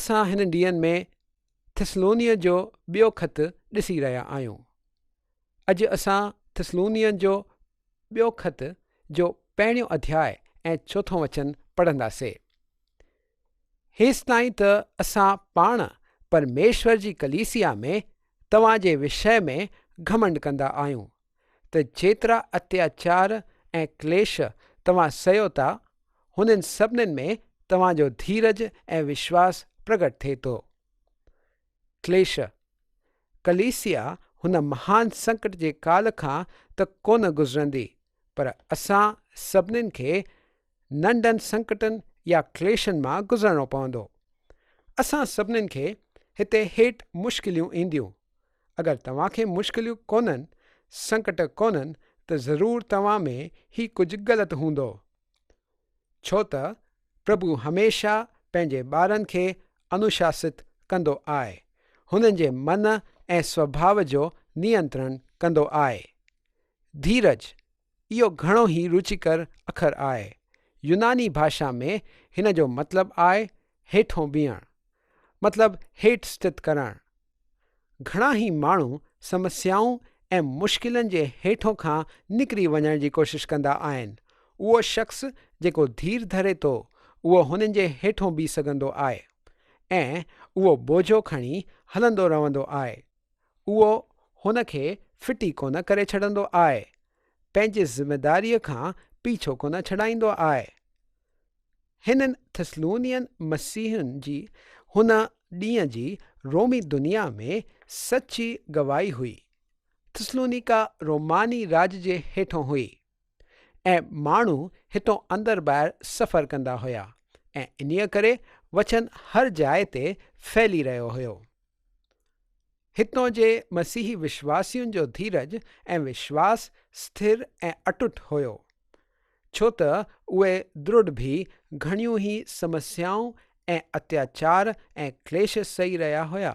اسان هن ڏينهن ۾ ٿسلونين جو ٻيو خط ڏسي رهيا آهيون. اڄ اسان ٿسلونين جو ٻيو خط جو پهريون اڌياء ۽ چوٿون وچن پڙهنداسي. هيستائين ته اسان پاڻ پرميشور جي ڪليسيا ۾ توهان جي وشيه ۾ گهمنڊ ڪندا آهيون، ته جيترا اتياچار ۽ ڪليش توهان سهيو ٿا، هنن سڀنين ۾ توهان جو ڌيرج ۽ وشواس پرگٽ ٿئي ٿو. ڪليش، ڪليسيا هن مهان سنڪٽ جي ڪال کان ته ڪونه گذرندي، پر اسان سڀنين کي ننڍن سنڪٽن يا ڪليشن مان گذرڻو پوندو. اسان سڀنين کي هتي هيٺ مشڪليون اينديون. اگر توهان کي مشڪليون ڪونهن، سنڪٽ ڪونهن ته ضرور توهان ۾ هي ڪجهه غلط هوندو. ڇو ته پرڀو هميشه پنهنجي ٻارن کي انوشاست ڪندو آهي، هنن جي من ۽ سوڀاء جو نينترڻ ڪندو آهي. ڌيرج، اهو گهڻو ئي روچيڪر اکر آهي. يوناني ڀاشا ۾ هن جو مطلب آهي هيٺون بيهڻ. مطلب هيٺ اسٿت ڪرڻ. گهڻا ئي ماڻهو سمسيائون ۽ مشڪلن جي هيٺون کان نڪري وڃڻ جي ڪوشش ڪندا آهن. اهو شخص جيڪو ڌير ڌري ٿو اهو هنن جي هيٺون بيهي سگهندو آهي ۽ اهو بوجهو کڻي هلندو رهندو آهي. اهو هن کي ڦٽي ڪونه ڪري ڇڏندو آهي. پنهنجي ذميداريء کان پيڇو ڪونه ڇڏائيندو آهي. هنن ٿسلونين مسيحين جي هن ڏينهن جي رومي دنيا ۾ سچي گواهي هئي. ٿسلونيڪا روماني راڄ جي هيٺون هئي ۽ ماڻهو هتون اندر ٻاهر سفر ڪندا هيا ۽ انهيء ڪري وچن هر جاء تي ڦهلي رهيو هيو. هتون جي مسيحي وشواسين جو ڌيرج ۽ وشواس سٿر ۽ اٽوٽ هيو، ڇو ته اهي درڙ به گهڻيون ئي سمسيائون ۽ اتياچار ۽ ڪليش سهي رهيا هيا.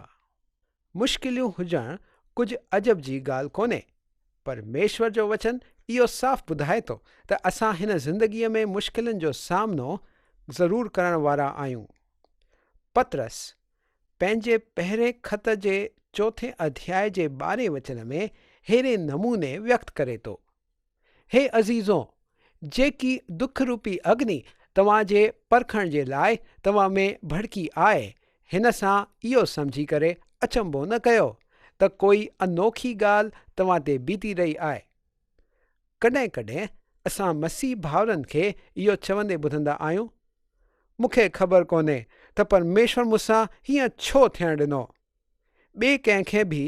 مشڪليون هجڻ ڪجهه عجب جي ڳالهه ڪونهي. پرميشور جو وچن اهو صاف ٻڌائي ٿو ته اسان هن زندگيء ۾ مشڪلن جو سامنو ضرور ڪرڻ وارا آهيون. پطرس پنهنجي پهرين خط جي چوٿين اڌياء جي ٻارهين وچن ۾ ههڙي نموني ويڪت ڪري ٿو، هي عزيزو! جيڪي دک روپي اگني توهان جي پرکڻ جي لاء توهان ۾ ڀڙڪي آهي، هن سان اهو سمجهي ڪري اچنڀو نه ڪيو ته ڪوئي انوکي ڳالهه توهان تي بيتي رهي آهي. ڪڏهن ڪڏهن اسان مسيح ڀائرن کي اهو چوندي ٻڌندا آهيون، مون کي خبر ڪونهي ته پرميشور مون سان هيئن ڇو ٿيڻ ڏنو. ٻئي ڪنهن کي به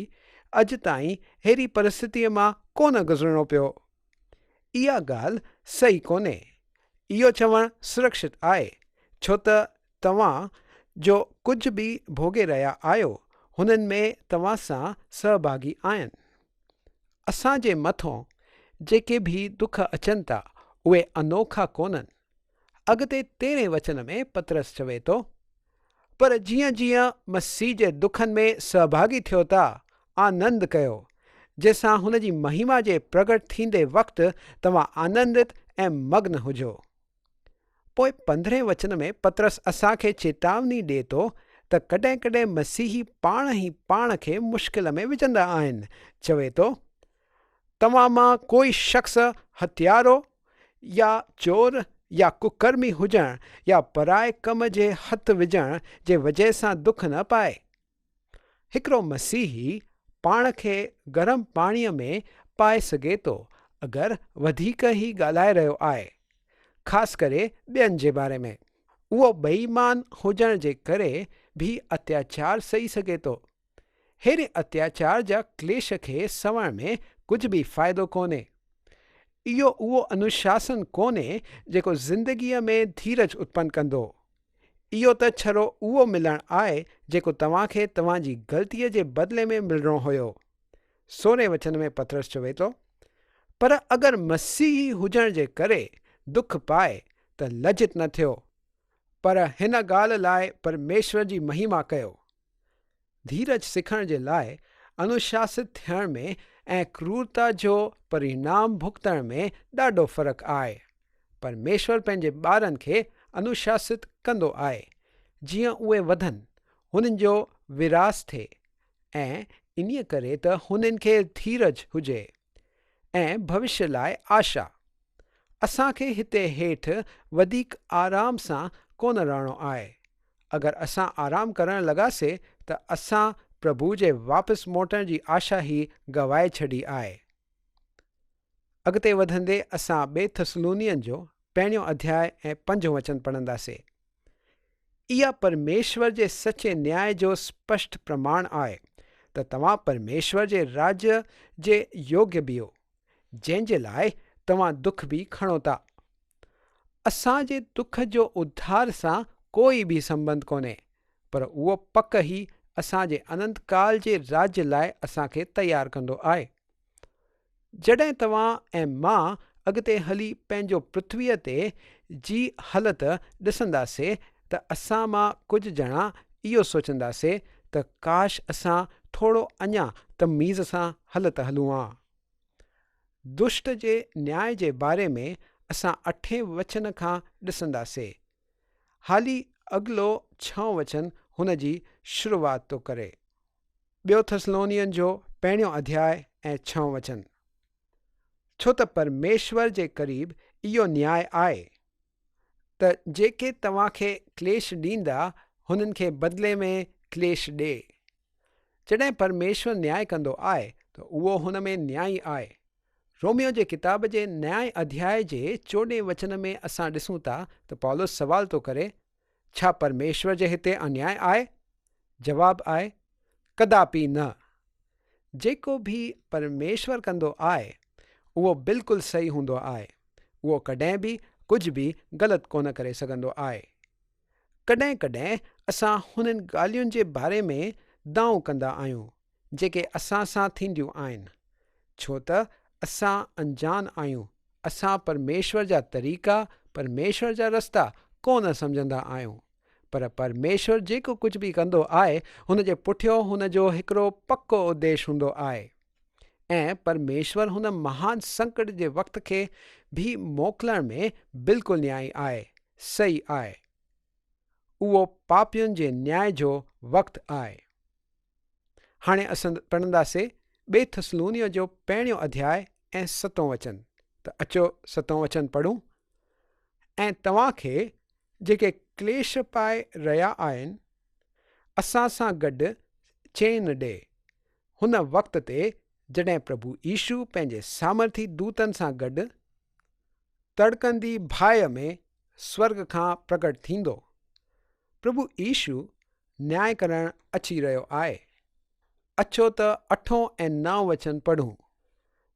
اڄ تائين ههڙي پرسٿتيء مان ڪونه گذرڻو پيو. اها ڳالهه صحيح ڪونهي. اهو چوڻ سرڪشت آهي، ڇو ته توهان جو ڪجهه به ڀوڳي رهيا آهيو، هنن ۾ توهان سان سهڀاڳي آهن. اسان جي مٿون جيڪي به دک اچن ٿا، اهي انوکا ڪونهن. اڳتي تيرهين وچن ۾ پطرس چوي ٿو، پر جيئن جيئن مسيح جي دکن ۾ سهڀاڳي ٿيو ٿا، آنند ڪيو، جنهن سان هن جي مهما جي پرگٽ ٿيندي وقت توهان آنندت ۽ مگن هجو. پوء پندرهين وچن ۾ پطرس اسان کي چيتاوني ڏئي ٿو ته ڪڏهن ڪڏهن مسيحي پاڻ ئي پاڻ کي مشڪل ۾ وجهندا آهن. چوي ٿو، توهان مان ڪوئي شخص هتيارو يا چور يا ڪڪرمي هجڻ يا پرائي ڪم جي هٿ وجهڻ جي وجهه سان دک نه پائي. هڪڙو مسيحي پاڻ کي گرم پاڻيء ۾ پائي سگهي ٿو اگر وڌيڪ ئي ڳالهائي رهيو آهي، خاص ڪري ٻين جي باري ۾. اهو بي ايمان هجڻ جي ڪري به اتياچار سهي سگهي ٿو. ههڙي اتياچار جا ڪليش کي سهڻ ۾ ڪجهه به فائدو ڪونهي. اهو اهو انوشاسن ڪونهي جيڪو زندگيء ۾ ڌيرج اتپن ڪندو. اهو ته ڇڙو اهو ملڻ آهي جيڪو توهان کي توهان جي غلطيء جي بدلي ۾ ملڻو هيو. سورهين وچن ۾ پطرس چوي ٿو، پر اگر مسيحي هجڻ جي ڪري دک پائي ته لجت نه ٿيو، پر هن ڳالهه لاء پرميشور جي مهما ڪيو. ڌيرج سکڻ جي لاء انوشاست ٿيڻ ۾ ۽ ڪرورتا جو پرينام ڀڳتڻ ۾ ڏاڍو فرق آهي. پرميشور پنهنجي ٻارن کي انوشاست ڪندو آهي، جيئن اهي وڌن. هنن جو وراث ٿئي ۽ انهيء ڪري ته هنن کي ڌيرج هجي ۽ ڀوشيه لاء آشا. اسان کي هتي هيٺ وڌيڪ آرام سان ڪونه رهڻو آهي. اگر اسان آرام ڪرڻ لڳاسي ته اسان پرڀو جي واپس موٽڻ جي آشا ئي گنوائي ڇڏي آهي. اڳتي وڌندي اسان ٻئي ٿسلونين جو پهريون اڌياء ۽ پنجون وچن پڙهنداسي. اها پرميشور جي سچي نياء جو سپشٽ پرماڻ آهي ته توهان پرميشور جي راجيه جي يوگيه بيهو، جنهن جي لاء توهان دک به کڻو ٿا. اسان جي دک جو اڌار سان ڪوئي به سنٻنڌ ڪونهي، پر اهو پڪ ئي اسان جي اننت ڪال جي راجيه لاء اسان کي تيار ڪندو آهي. جڏهن توهان ۽ مان اڳتي هلي پنهنجو پرٿويء تي جي حالت ڏسنداسي ته اسان مان ڪجهه ڄڻا اهو سوچنداسي ته ڪاش اسان ٿورو اڃا تميز سان هلت هلون ها. دشٽ جي نياء جي باري ۾ اسان اٺين وچن کان ڏسنداسي. حالي اڳلو ڇهون وچن هن جي شروعات ٿو ڪري. ٻيو ٿسلونين جو پهريون اڌياء ۽ ڇهون وچن. ڇو ته پرميشور جي قريب اهو نياء آهي، ته جيڪي توهان کي ڪليش ڏيندا هنن کي بدلي ۾ ڪليش ڏي. جڏهن پرميشور نياء ڪندو آهي ته اهو هن ۾ نيائي آهي. روميو جي ڪتاب جي نائين اڌياء جي چوڏهين وچن ۾ اسان ڏسون ٿا ته پولس سوال ٿو ڪري، ڇا پرميشور جي هتي انياء آهي؟ جواب آهي، ڪداپي نه. جيڪو به پرميشور ڪندو آهي، اهو بلڪل صحيح هوندو آهي. اهو ڪڏهن به ڪجهه به غلط ڪونه ڪري سگهندو آهي. ڪڏهن ڪڏهن اسان هنن ڳالهين جي باري ۾ دانهون ڪندا آهيون، جيڪي اسان سان ٿينديون آهن، ڇو ته اسان انجان آهيون، اسان پرميشور جا طريقا، پرميشور جا رستا ڪونه سمجهندا آهيون. پر پرميشور جيڪو ڪجهه به ڪندو آهي، هن جي پٺيون هن جو هڪڙو پڪو اديش هوندو آهي. ۽ پرميشور هن مهان سنڪٽ جي وقت کي به موڪلڻ ۾ بلڪل نيائي آهي، صحيح آهي. اهو پاپين جي نياء جو وقت آهي. هاڻي اسان پڙهنداسي ٻئي ٿسلونيو جو پهريون اڌياء ۽ ستون وچن. ته اچو ستون وچن پڙهون. ۽ توهان کي جيڪي ڪليش پائي رهيا آهن، اسان سان گڏ چين ڏي، هن وقت تي جڏهن پرڀو يشو پنهنجي سامرٿي دوتن سان گڏ تڙڪندي باهه ۾ سورڳ کان پرگٽ ٿيندو. پرڀو يشو نياء ڪرڻ اچي رهيو آهي. اچو ته اٺون ۽ نائون وچن پڙهون.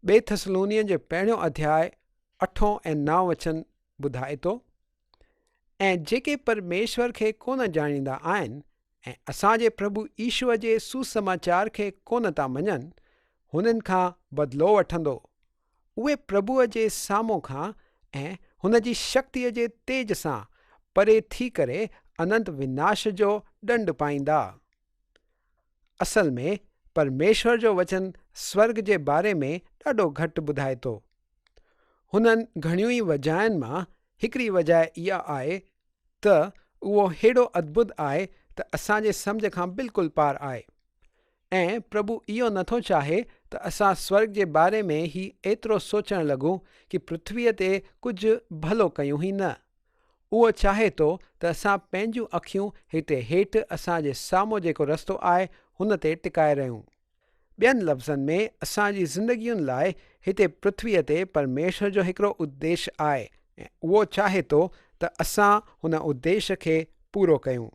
ٻئي ٿسلونين جو پهريون اڌياء اٺون ۽ نائون وچن ٻڌائي ٿو، ۽ جيڪي پرميشور کي ڪونه ڄاڻيندا آهن ۽ اسان جي پرڀو يشوع جي سوسماچار کي ڪونه ٿا مڃن، هنن کان بدلو وٺندو. اهي پرڀوء جي سامهون کان ۽ هن جي شڪتيء جي تيج سان پري ٿي ڪري اننت وناش جو ڏنڊ پائيندا. اصل ۾ پرميشور جو وچن سورڳ جي باري ۾ ڏاڍو گهٽ ٻڌائي ٿو. هنن گهڻيون ئي وجهائن مان هڪڙي وجهه اها آهي ته اهو ههڙو ادڀت آهي ته اسان جي سمجهه کان بلڪل پار آهي. ۽ پرڀو اهو نٿو چاهي ته اسان سورڳ جي باري ۾ ئي ايترو سوچڻ لڳون ڪي پرٿويء تي ڪجهه ڀلو ڪيون ئي نه. اهو چاهي ٿو ته اسان پنهنجون اکيون هتي هيٺ اسان جي سامهون جيڪو رستو آهي هن تي ٽڪائي رهيون. ٻين لفظن ۾ اسان جي زندگين لاء هتي پرٿويء تي پرميشور جو هڪڙو اديش آهي ۽ اهو چاهي ٿو ته اسان هن اديش کي پورو ڪيون.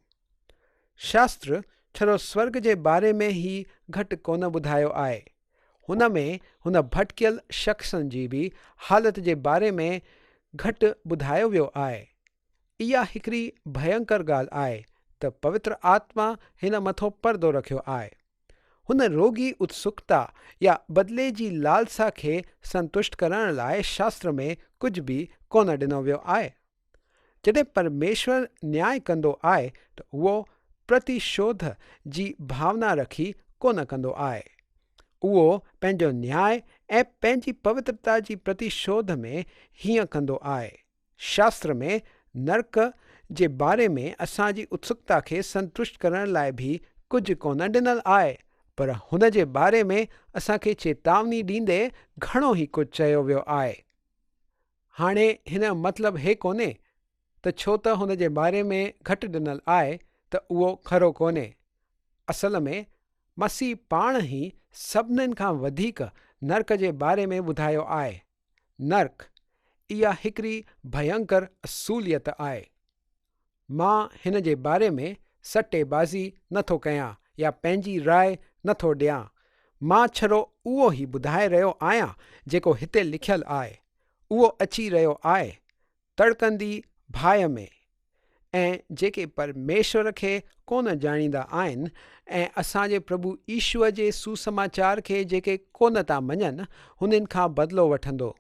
شاستر ڇڙو سورڳ جي باري ۾ ئي گهٽ ڪونه ٻڌايو آهي. هن ۾ هن ڀٽڪيل شخصن جي به حالت جي باري ۾ گهٽ ٻڌايو ويو آهي. اها هڪڙي ڀينڪر ڳالهه آهي ته پوتر آتما هن مٿو پردو رکيو آهي. هن روڳي اتسڪتا يا بدلي جي لالسا کي سنتشٽ ڪرڻ لاء شاستر ۾ ڪجهه به ڪونه ڏنو ويو آهي. جڏهن پرميشور نياء ڪندو آهي ته اهو پرتيشوڌ جي ڀاونا رکي ڪونه ڪندو آهي. اهو پنهنجو نياء ۽ پنهنجي پوترتا جي پرتيشوڌ ۾ هيئن ڪندو آهي. شاستر ۾ نرڪ جي باري ۾ اسان جي اتسڪتا کي سنتشٽ ڪرڻ لاء به ڪجهه ڪونه ڏنل آهي، پر هن جي باري ۾ اسان کي چيتاوني ڏيندي گهڻو ئي ڪجهه چيو ويو آهي. هاڻي هن جو مطلب هي ڪونهي ته ڇو ته هن جي باري ۾ گهٽ ڏنل آهي ته اهو کرو ڪونهي. اصل ۾ مسيح پاڻ ئي سڀنين کان وڌيڪ نرڪ جي باري ۾ ٻڌايو آهي. نرڪ، اها هڪڙي ڀينڪر اصوليت آهي. مان هن جي باري ۾ سٽي بازي نه ٿو ڪيان يا پنهنجي راء نه ٿو ڏيان. مان ڇڙو اهو ئي ٻڌائي رهيو آهيان جيڪو هتي لکيل آهي. اهو اچي رهيو آهي تڙڪندي باهه ۾، ۽ جيڪي پرميشور کي ڪونه ڄاڻيندا آهن ۽ اسان جي پرڀو يشوع جي سوسماچار کي جيڪي ڪونه ٿا مڃن، هنن کان بدلو وٺندو.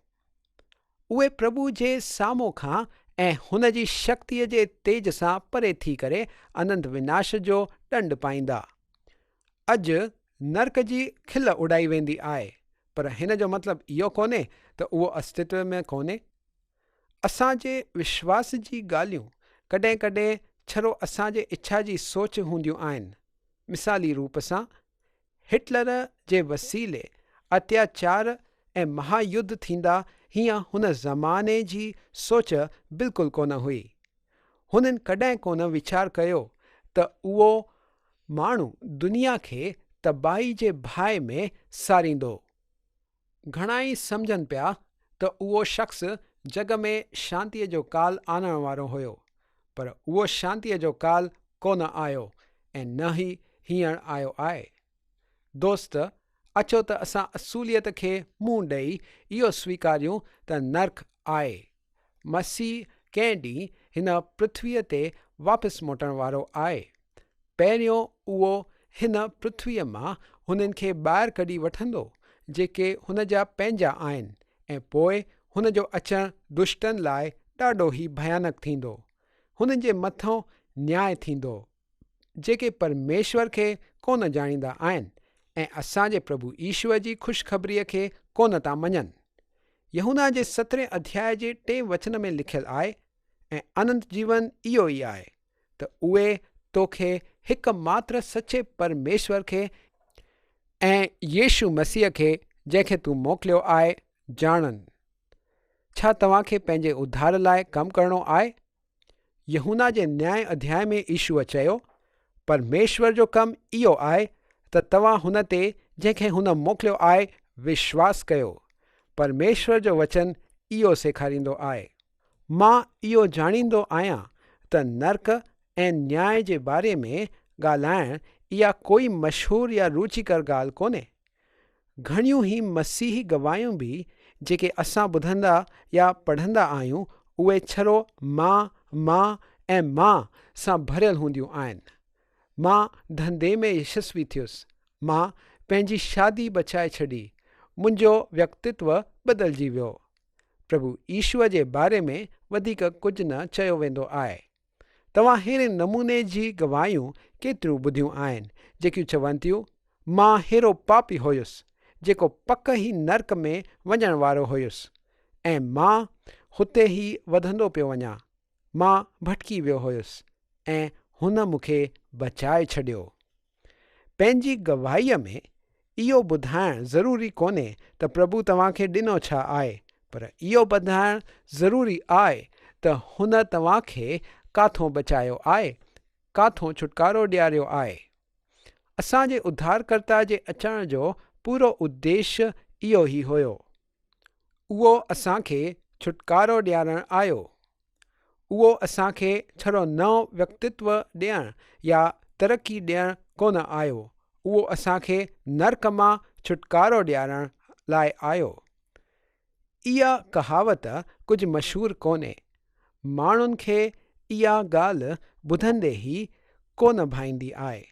اهي پرڀو جي سامهون کان ۽ هن جي شڪتيء جي تيج سان پري ٿي ڪري اننت وناش جو ڏنڊ پائيندا. اڄ نرڪ جي کل اڏائي ويندي آهي، پر هن جو مطلب اهو ڪونهي ته اهو استتو ۾ ڪونهي. اسان جي وشواس جي ڳالهيون ڪڏهن ڪڏهن ڇڙو اسان جي اڇا جي سوچ هونديون آهن. مثالي روپ سان، هٽلر جي وسيلي اتياچار ۽ مها يڌ ٿيندا هيئن هن زماني جي سوچ بلڪل ڪونه هئي. هنن ڪڏهن ڪونه ويچار ڪيو ته اهو ماڻهو دنيا کي تباهي جي باهه ۾ ساڙيندو. گهڻائي سمجهن پيا ته اهو شخص جڳ ۾ شانتيء جو ڪال آڻڻ وارو هيو، پر اهو شانتيء جو ڪال ڪونه آيو ۽ نه ئي هينئر آيو آهي. دوست، اچو ته اسان اصوليت کي منهن ڏئي اهو سويڪاريون ته نرڪ آهي. مسيح ڪنهن ڏينهن هن پرٿويء تي واپس موٽڻ وارو آهي. پهريون اهو هن پرٿويء مان هنن کي ٻاهر ڪڍي وٺندو، جيڪي هن جا پنهنجا آهن ۽ پوء هن جو اچڻ دشٽن لاء ڏاڍو ئي ڀيانڪ ٿيندو. هنن جي مٿان نياء ٿيندو. جيڪي پرميشور کي ڪونه ڄاڻيندا آهن ۽ اسان جي پرڀو يشوع جي خوشخبريء کي ڪونه ٿا مڃن. يوحنا جي سترهين اڌياء جي ٽئين وچن ۾ لکيل آهي، ۽ اننت جيون اهو ئي آهي، ته اهي توکي هڪ ماتر سچي پرميشور کي ۽ يشوع مسيح کي جنهن کي تون موڪليو آهي، ڄاڻن. ڇا توهان کي پنهنجي اڌار لاء ڪم ڪرڻو آهي؟ يوحنا جي نائين اڌياء ۾ يشوع چيو، پرميشور جو ڪم اهو آهي ته توهان هن تي جنهن کي هن موڪليو آهي وشواس ڪيو. پرميشور جو وچن اهو سيکاريندو آهي. مان اهو ڄاڻيندو آهيان ته نرڪ ۽ نياء جي باري ۾ ڳالهائڻ اها ڪوئي مشهور يا روچيڪر ڳالهه ڪونهي. گهڻيون ئي مسيحي گواهيون به جيڪي اسان ٻڌندا يا پڙهندا آهيون اهي ڇڙو مان، مان ۽ مان سان ڀريل هونديون آهن. مان ڌنڌي ۾ يشسوي ٿيس، مان پنهنجي شادي بچائي ڇڏي، منهنجو ويڪتتو بدلجي ويو. پرڀو يشوع جي باري ۾ وڌيڪ ڪجهه نه چيو ويندو آهي. توهان ههڙي نموني جي گواهيون ڪيتريون ٻڌيون آهن، جيڪيون چون ٿيون، مان ههڙو پاپي هيس، جيڪو پڪ ئي نرڪ ۾ وڃڻ وارو هيس ۽ مان هتي ئي وڌندو پيو وڃان. مان ڀٽڪي ويو هيس ۽ هن مون کي بچائي ڇڏيو. پنهنجي گواهيء ۾ اهو ٻڌائڻ ضروري ڪونهي ته پرڀو توهان کي ڏنو ڇا آهي، پر اهو ٻڌائڻ ضروري آهي ته هن توهان کي ڪاٿون بچايو آهي، ڪاٿون ڇوٽڪارو ڏياريو آهي. اسان جي اڌارڪرتا جي اچڻ جو پورو اديش اهو ئي هيو. اهو اسان کي ڇوٽڪارو ڏيارڻ آيو. اهو اسان کي ڇڙو نئون ويڪتتو ڏيڻ يا ترقي ڏيڻ ڪونه آيو، اهو اسان کي نرڪ مان ڇوٽڪارو ڏيارڻ لاء آيو. اها ڪهاوت ڪجهه مشهور ڪونهي. ماڻهن کي اها ڳالهه ٻڌندي ئي ڪونه ڀائيندي آهي.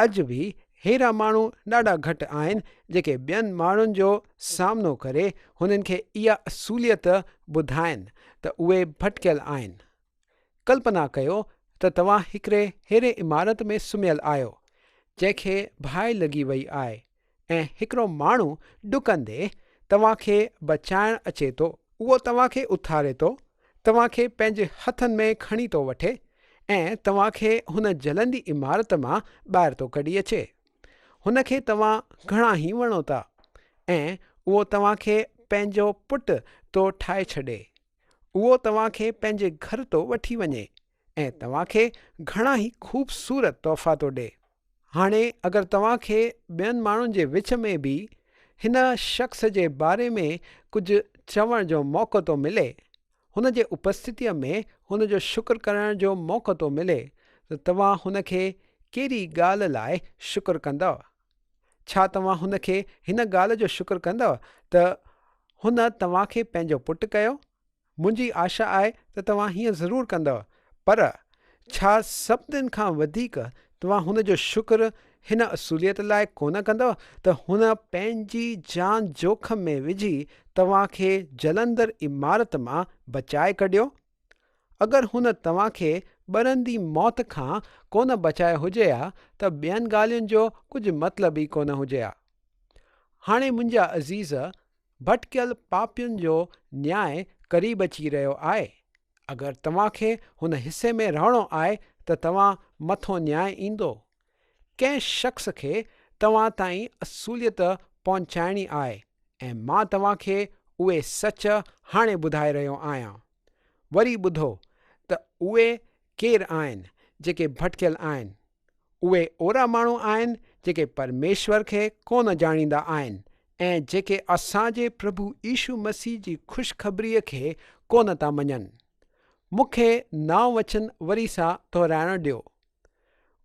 اڄ به ههڙا ماڻهو ڏاڍا گهٽ آهن جيڪي ٻين ماڻهن جو سامنو ڪري هنن کي اها اصوليت ٻڌائين ته اهي ڀٽڪيل آهن. ڪلپنا ڪيو ته توهان هڪڙي ههڙي عمارت ۾ سمهيل آهيو جنهن کي باهه لڳي وئي آهي ۽ هڪڙو ماڻهو ڊڪندي توهان کي بچائڻ اچي ٿو. اهو توهان کي اٿاري ٿو، توهان کي پنهنجي هٿن ۾ کڻي ٿو وٺي ۽ توهان کي هن جلندي عمارت مان ٻاهر ٿو ڪڍي اچي. هن کي توهان گهڻا ئي وڻو ٿا ۽ اهو توهان کي پنهنجو پٽ ٿو ٺاهي ڇڏي. اهو توهان کي پنهنجي گهر ٿو وٺي وڃي ۽ توهان کي گهڻا ئي خوبصورت تحفا ٿو ڏي. هاڻي اگر توهان کي ٻين ماڻهن جي وچ ۾ به هن شخص جي باري ۾ ڪجهه چوڻ جو موقعو ٿو ملي، هن جي اپسٿتيء ۾ هن جو شڪر ڪرڻ جو موقعو ٿو ملي ته توهان هن کي ڪهڙي ڳالهه لاء شڪر ڪندؤ؟ ڇا توهان هن کي هن ڳالهه جو شڪر ڪندؤ ته هن توهان کي پنهنجو پٽ ڪيو؟ منهنجي آشا آهي ته توهان هيئن ضرور ڪندؤ، پر ڇا سڀني کان وڌيڪ توهان هن جو شڪر هن اصوليت لاء ڪونه ڪندؤ ته هن پنهنجي جان جوکم ۾ وجهي توهان کي جلندڙ عمارت مان بچائي ڪڍيو؟ اگر هن توهان کي ٻرندي موت کان ڪونه بچايو هجي ها ته ٻين ڳالهين جو ڪجهه مطلب ئي ڪونه هجي ها. هاڻي منهنجا عزيز! ڀٽڪيل پاپين جو نياء قريب اچي رهيو آهي. اگر توهان کي هن حصي ۾ رهڻو آهي ته توهان مٿو نياء ايندو. ڪنهن شخص کي توهان تائين اصوليت پهچائڻي آهي ۽ مان توهان کي اهي سچ هاڻي ٻڌائي رهيو آهيان. وري ٻڌو ته اهي ڪير آهن جيڪي ڀٽڪيل آهن. اهي اهڙا ماڻهو آهن جيڪي پرميشور کي ڪونه ڄاڻيندا آهن ۽ جيڪي اسان جي پرڀو يشو مسيح جي خوشخبريء کي ڪونه ٿا مڃن. مون کي نائون وچن وري سان دهرائڻ ڏيو.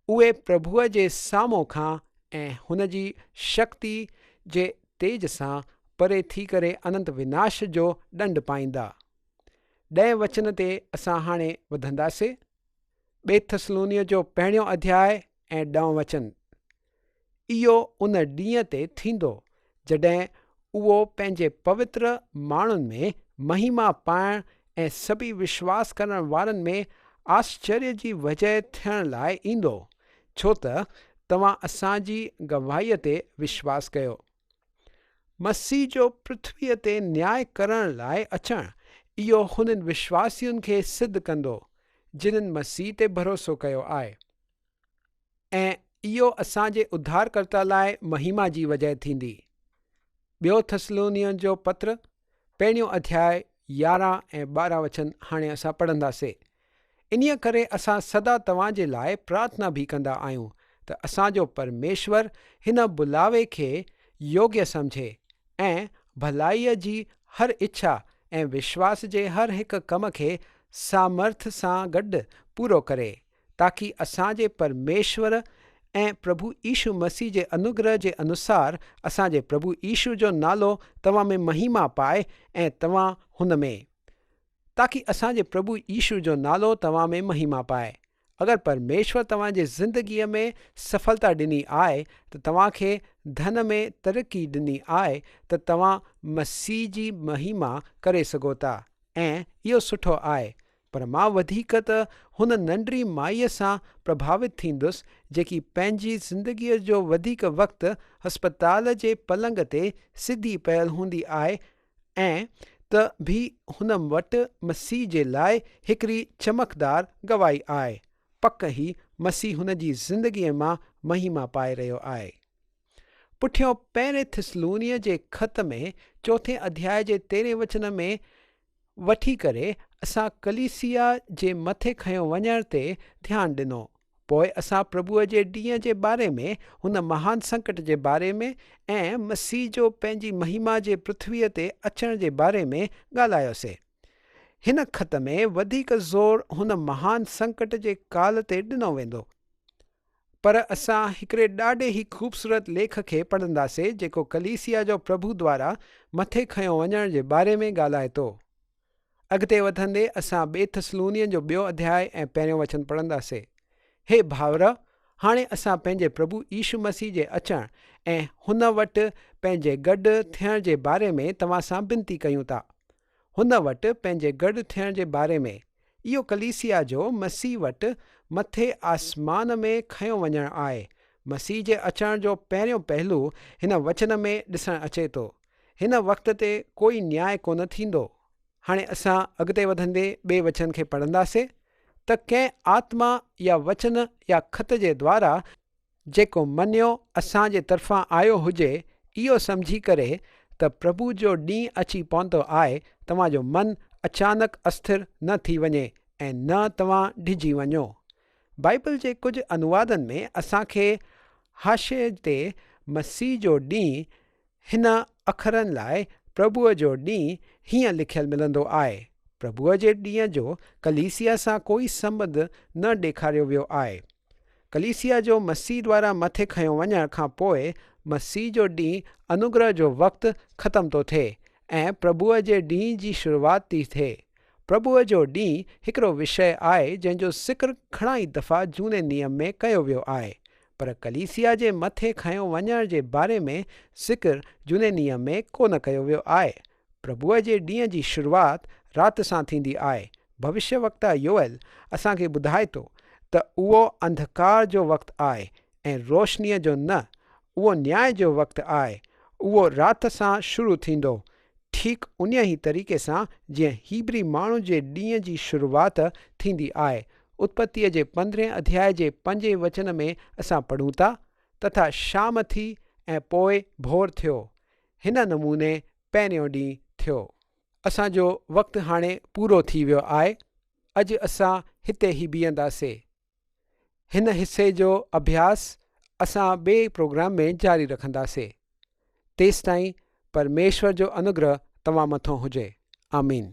اهي پرڀوء جي سامهون کان ۽ هن جي شڪتي جي تيج سان پري ٿي ڪري اننت وناش جو ڏنڊ پائيندا. ڏهين وچن تي اسان هاڻي وڌنداسي. ٻي ٿسلونيء جو پهريون اڌياء ۽ ڏهون وچن. اهو ان ڏينهن تي ٿيندو، جڏهن اهو پنهنجي پوتر ماڻهن ۾ مهما پائڻ ۽ سڀئي وشواس ڪرڻ وارن ۾ آشچريه جي وجهه ٿيڻ لاء ايندو، ڇو ته توهان اسان جي گواهيء تي وشواس ڪيو. مسيح جو پرٿويء تي نياء ڪرڻ لاء اچڻ، اهو هنن وشواسين کي سڌ ڪندو، جنن مسيح تي ڀروسو ڪيو آهي، ۽ اهو اسان جي اڌارڪرتا لاء مهما جي وجهه ٿيندي. ٻيو ٿسلونين جو پتر، پهريون اڌياء 11 ۽ 12 وچن هاڻي اسان پڙهنداسي. انهيء ڪري اسان سدا توهان جي لاء پرارٿنا به ڪندا آهيون ته اسان جو پرميشور هن بلاوي کي يوگيه سمجهي ۽ ڀلائيء جي هر اڇا ۽ وشواس جي هر هڪ ڪم کي سامرٿ سان گڏ پورو ڪري، تاڪي اسان جي پرميشور ۽ پرڀو يشو مسيح جي انوگره جي انوسار اسان جي پرڀو يشو جو نالو توهان ۾ مهيما پائي ۽ توهان هن ۾. تاڪي اسان جي پرڀو يشو جو نالو توهان ۾ مهيما پائي. اگر پرميشور توهان جي زندگيء ۾ سڦلتا ڏني آهي ته توهان کي ڌن ۾ ترقي ڏني آهي ته توهان مسيح جي مهيما ڪري سگهو ٿا ۽ اهو سٺو آهي پر مان وڌيڪ ته هن ننڍڙي مائيء سان پرڀاوت ٿيندس جيڪي پنهنجي زندگيء جو وڌيڪ وقت هسپتال جي پلنگ تي سڌي پيل هوندي آهي ۽ ته به هن وٽ مسيح جي لاء هڪڙي چمڪدار گواهي آهي. پڪ ئي مسيح هن جي زندگيء مان مهيما پائي رهيو آهي. پٺيون پهرين ٿسلونيء جي خط ۾ چوٿين اڌياء جي تيرهين وچن ۾ وٺي ڪري اسان ڪليسيا جي مٿي کنيو وڃڻ تي ڌيان ڏنو. پوء اسان پرڀوء جي ڏينهن جي باري ۾، هن مهان سنڪٽ جي باري ۾ ۽ مسيح جو پنهنجي مهما جي پرٿويء تي اچڻ جي باري ۾ ڳالهايوسي. هن خط ۾ وڌيڪ زور هن مهان سنڪٽ جي ڪال تي ڏنو ويندو. پر اسان هڪڙي ڏاڍي ئي خوبصورت ليک کي پڙهنداسي جيڪو ڪليسيا جو پرڀو دوارا مٿي کنيو وڃڻ جي باري ۾ ڳالهائي ٿو. اڳتي وڌندي اسان ٻي ٿسلونين جو ٻيو اڌياء ۽ پهريون وچن پڙهنداسي. هي ڀائر، هاڻي اسان پنهنجي پرڀو يشو مسيح جي اچڻ ۽ هن وٽ پنهنجي گڏ ٿيڻ جي باري ۾ توهان سان بنتي ڪيون ٿا. هن وٽ پنهنجي گڏ ٿيڻ جي باري ۾، اهو ڪليسيا جو مسيح وٽ مٿي آسمان ۾ کنيو وڃڻ آهي. مسيح جي اچڻ جو پهريون پهلو هن وچن ۾ ڏسڻ اچي ٿو. هن وقت تي ڪوئي نياء ڪونه ٿيندو. هاڻي اسان اڳتي وڌندي ٻئي وچن کي پڙهنداسي ته ڪنهن آتما يا وچن يا خط جي دوارا جيڪو مڃيو اسان جي طرفان آيو هجي اهو سمجهي ڪري ته پرڀو جو ڏينهن اچي پهتو آهي توهان جو من اچانڪ اسٿر نه ٿي وڃي ۽ نه توهان ڊڄي وڃو. بائيبل جي ڪجهه انوادن ۾ اسان کي حاشيي تي مسيح جو ڏينهن هن اکرن لاء پرڀوء جو ڏينهن هيئن لکيل ملندو آهي. پرڀوء جي ڏينهن جو ڪليسيا سان ڪوئي سنٻنڌ نه ڏيکاريو ويو آهي. ڪليسيا جو مسيح دوارا مٿي کنيو وڃڻ کان پوء مسيح جو ڏينهن انوگره جو وقت ختم ٿو ٿئي ۽ پرڀوء جي ڏينهن جي شروعات ٿي ٿئي. پرڀوء جو ڏينهن هڪڙو وشيه آهي جنهن جو ذڪر گهڻا ئي دفعا جهوني نيم ۾ ڪيو ويو آهي، پر ڪليسيا جي مٿي کنيو وڃڻ جي باري ۾ ذڪر جهوني نيم ۾ ڪونه ڪيو ويو آهي. پرڀوء جي ڏينهن جي شروعات رات سان ٿيندي آهي. ڀوشيه وڪتا يوئيل اسان کي ٻڌائي ٿو ته اهو انڌڪار جو وقت آهي ۽ روشنيء جو نه، اهو نياء جو وقت آهي، اهو رات سان شروع ٿيندو، ٺيڪ انهيء طريقي سان جيئن هيبري ماڻهن جي ڏينهن جي شروعات ٿيندي آهي. اتپتيء جي پندرهين اڌياء جي پنجين وچن ۾ اسان پڙهون ٿا، تٿا شام ٿي ۽ پوء ڀور ٿيو. هن نموني پهريون ڏينهن ٿيو. اسان جو وقت هاڻي پورو ٿي ويو آهي. اڄ اسان هتي ئي بيهنداسي. هن حصي جو اڀياس اسان ٻئي پروگرام ۾ جاري رکنداسي. تيستائين پرميشور جو انوگره توهان مٿون هجي. آمين.